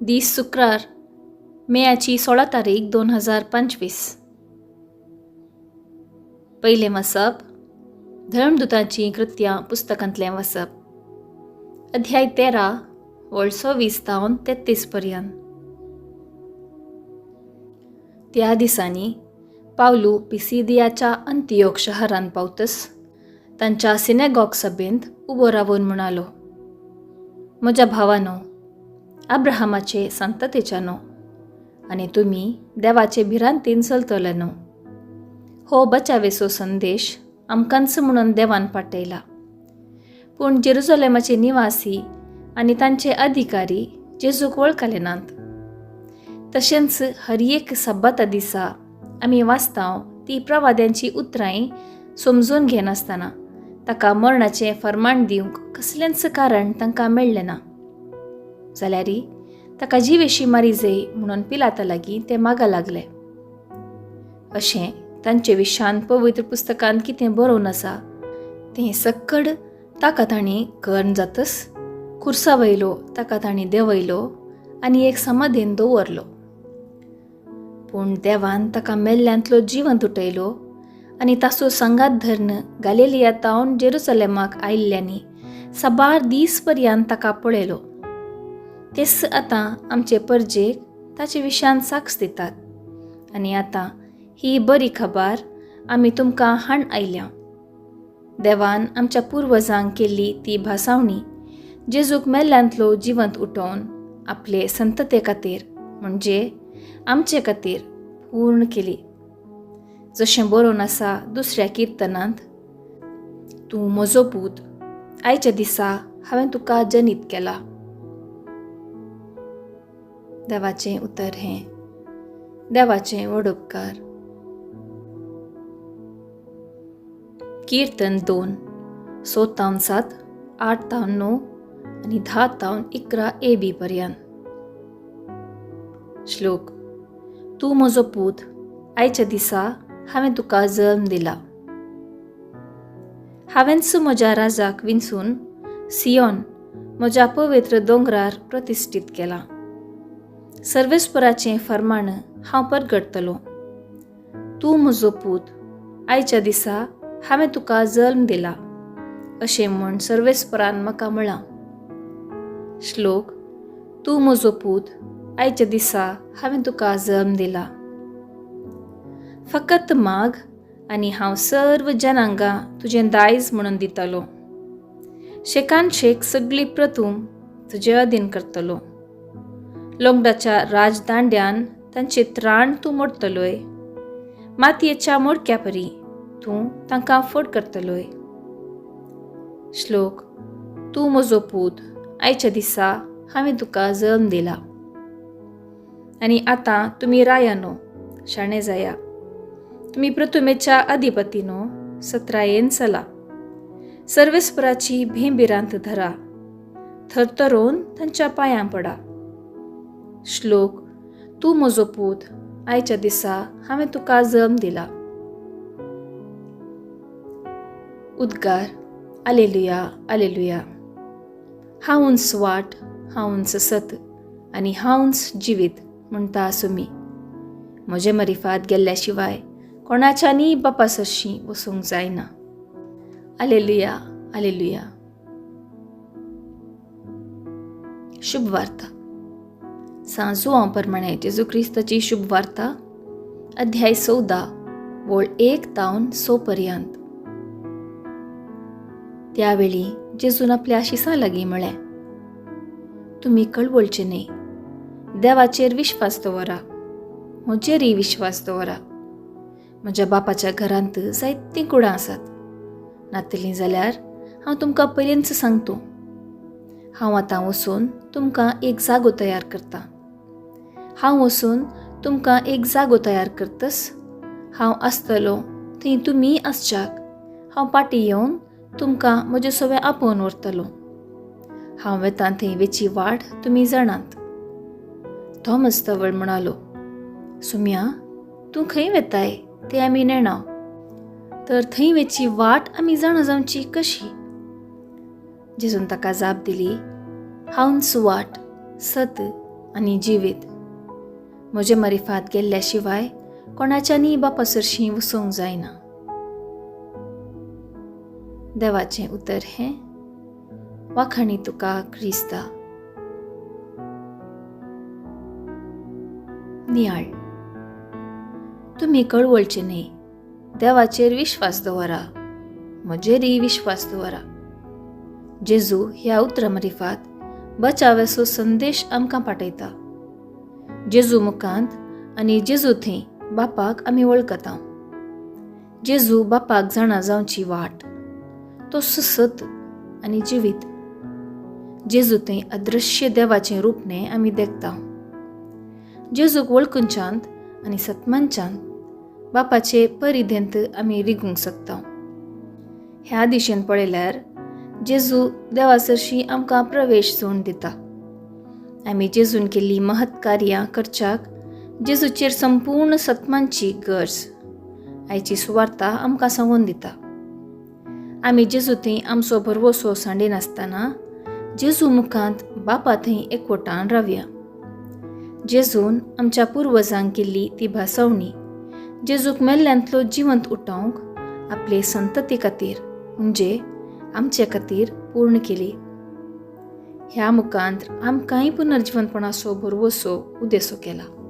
दीस शुक्रार, मेयाची 16 तारीख 2025. पयलें वाचप धर्मदुतांचीं कृत्यां पुस्तकांतलें वाचप, अध्याय 13 वळ 26 तावन 33 पर्यंत. त्या दिसांनी पावलू पिसिदियाच्या अंतियोक शहरांत पावतस तांच्या सिनेगॉग सभेंत उबो रावन म्हणालो, म्हज्या भावानो, अब्राहमाचे संततेच्यानो आनी तुमी देवाचे भिरांतीन चलतले न्हू, हो बचावेचो संदेश आमकांच म्हणून देवान पाठयला. पूण जेरुजलेमाचे निवासी आनी तांचे अधिकारी जेजूक वळखले नात. तशेंच हर एक सब्बाता दिसा आमी वाचतांव ती प्रवाद्यांची उतरांय समजून घेनासतना ताका मरणाचें फर्माण दिवंक कसलेंच कारण तांकां मेळ्ळें ना. जाल्यार ताका जिवेशी मारी जाय म्हणून पिलाता लागीं ते मागा लागले. अशें तांचे विशान पवित्र पुस्तकांत कितें बरोवन आसा तें सक्कड ताका तांणी कर्ण जातस खुर्सा वयलो ताका तांणी देंवयलो आनी एक समाधीन दवरलो. पूण देवान ताका मेल्ल्यांतलो जिवंत उठयलो आनी ताचो सांगात धरून गालेलिया तावन जेरुसलेमाक आयिल्ल्यांनी साबार दीस पर्यंत ताका पळयलो. तेच आतां आमचे परजेक ताचे विशान साक्ष दितात आनी आतां ही बरी खबर आमी तुमकां हाण आयल्या. देवान आमच्या पुर्वजांक केल्ली ती भासावणी जेजूक मेल्ल्यांतलो जिवंत उठोवन आपले संतते खातीर म्हणजे आमचे खातीर पूर्ण केली. जशें बरोवन आसा दुसऱ्या किर्तनांत, तूं म्हजो पूत, आयच्या दिसा हांवें तुका जनीत केला. देवाचें उतर हें देवाचें व्हड उपकार. किर्तन 2 6 तावन 7, 8 तावन 9 आनी 10 तावन 11 ए बी पर्यंत. श्लोक, तूं म्हजो पूत, आयच्या दिसा हांवें तुका जल्म दिला. हांवेंच म्हज्या राजाक विंचून सियोन म्हज्या पवित्र दोंगरार प्रतिश्ठीत केला. सर्वेस्पराचें फर्माण हांव परगटतलो. तूं म्हजो पूत, आयच्या दिसा हांवें तुका जल्म दिला, अशें म्हूण सर्वेस्परान म्हाका म्हळां. श्लोक, तूं म्हजो पूत, आयच्या दिसा हांवें तुका जल्म दिला. फकत माग आनी हांव सर्व जनांगां तुजें दायज म्हणून दितलो. शेकान शेक सगळी प्रतूम तुजे अधीन करतलो. लोंगडाच्या राजदांड्यान तांचे त्राण तूं मोडटलोय. मातयेच्या मोडक्या परी तूं तांकां फोड करतलोय. श्लोक, तूं म्हजो पूत, आयच्या दिसा हांवें तुका जल्म दिला. आनी आतां तुमी रायानो, शाणे जाया. तुमी प्रतुमेच्या अधिपतीनो, सत्रायेन चला. सर्वेस्पराची भेंभिरांत धरा, थरथरोन तांच्या पांयां पडा. श्लोक, तूं म्हजो पूत, आयच्या दिसा हांवें तुका जल्म दिला. उद्गार, आलेलुया आलेलुया. हांवूच वाट, हांवूच सत आनी हांवूच जिवीत म्हणटा आसुमी. म्हजे मरिफात गेल्ल्या शिवाय कोणाच्यानी बापा सरशीं वचूंक जायना. आलेलुया आलेलुया. शुभ वार्ता. सां जुआंव प्रमाणे जेजू क्रिस्ताची शुभ वार्ता, अध्याय 14 वळ 1 तावन 6 पर्यंत. त्यावेळी जेजून आपल्या शिसां लागीं म्हळें, तुमी कळवळचे न्हय, देवाचेर विश्वास दवरा, म्हजेरय विश्वास दवरा. म्हज्या बापाच्या घरांत जायतीं कुडां आसात, नातलीं जाल्यार हांव तुमकां पयलींच सांगता. हांव आतां वचून तुमकां एक जागो तयार करता. हांव वचून तुमकां एक जागो तयार करतस हांव आसतलो थंय तुमी आसच्याक हांव पाटी येवन तुमकां म्हजे सवें आपोवन व्हरतलो. हांव वेतां थंय वेची वाट तुमी जाणात. थॉमस तवळ म्हणालो, सुम्या, तूं खंय वेताय तें आमी नेणा, तर थंय वेची वाट आमी जाणा जावची कशी? जेजून ताका जाप दिली, हांवच वाट, सत आनी जिवीत. म्हजे मारिफात गेल्ल्या शिवाय कोणाच्यानी बापा सरशीं वचूंक जायना. देवाचें उतर हें. वाखाणी तुका क्रिस्ता. नियाळ. तुमी कळवळचे न्ही, देवाचेर विश्वास दवरा, म्हजेरय विश्वास दवरा. जेजू ह्या उतरा मारिफात बचाव्याचो संदेश आमकां पाठयता. जेजू मुखांत आनी जेजू थंय बापाक आमी वळखता. जेजू बापाक जाणा जावची वाट, तो सत आनी जिवीत. जेजू थंय अदृश्य देवाचें रूपणें आमी देखता. जेजूक वळखुंच्यांत आनी सतमानच्यांत बापाचे परिधेंत आमी रिगूंक शकता. ह्या दिशेन पळयल्यार जेजू देवा सरशीं आमकां प्रवेश जोवन दिता. आमी जेजून केल्ली महत् कार्यां करच्याक जेजूचेर संपूर्ण सत्मानची गरज आयची सुवार्ता आमकां सांगून दिता. आमी जेजू थंय आमचो भरवसो सांडिनासतना जेजू मुखांत बापा थंय एकवटान रावया. जेजून आमच्या पुर्वजांक केल्ली ती भासवणी जेजूक मेल्ल्यांतलो जिवंत उठोवंक आपले संतती खातीर म्हणजे आमचे खातीर पूर्ण केली. ह्या मुखांत आमकांय पुनर्जिवंतपणाचो भरवसो उदेसो केला.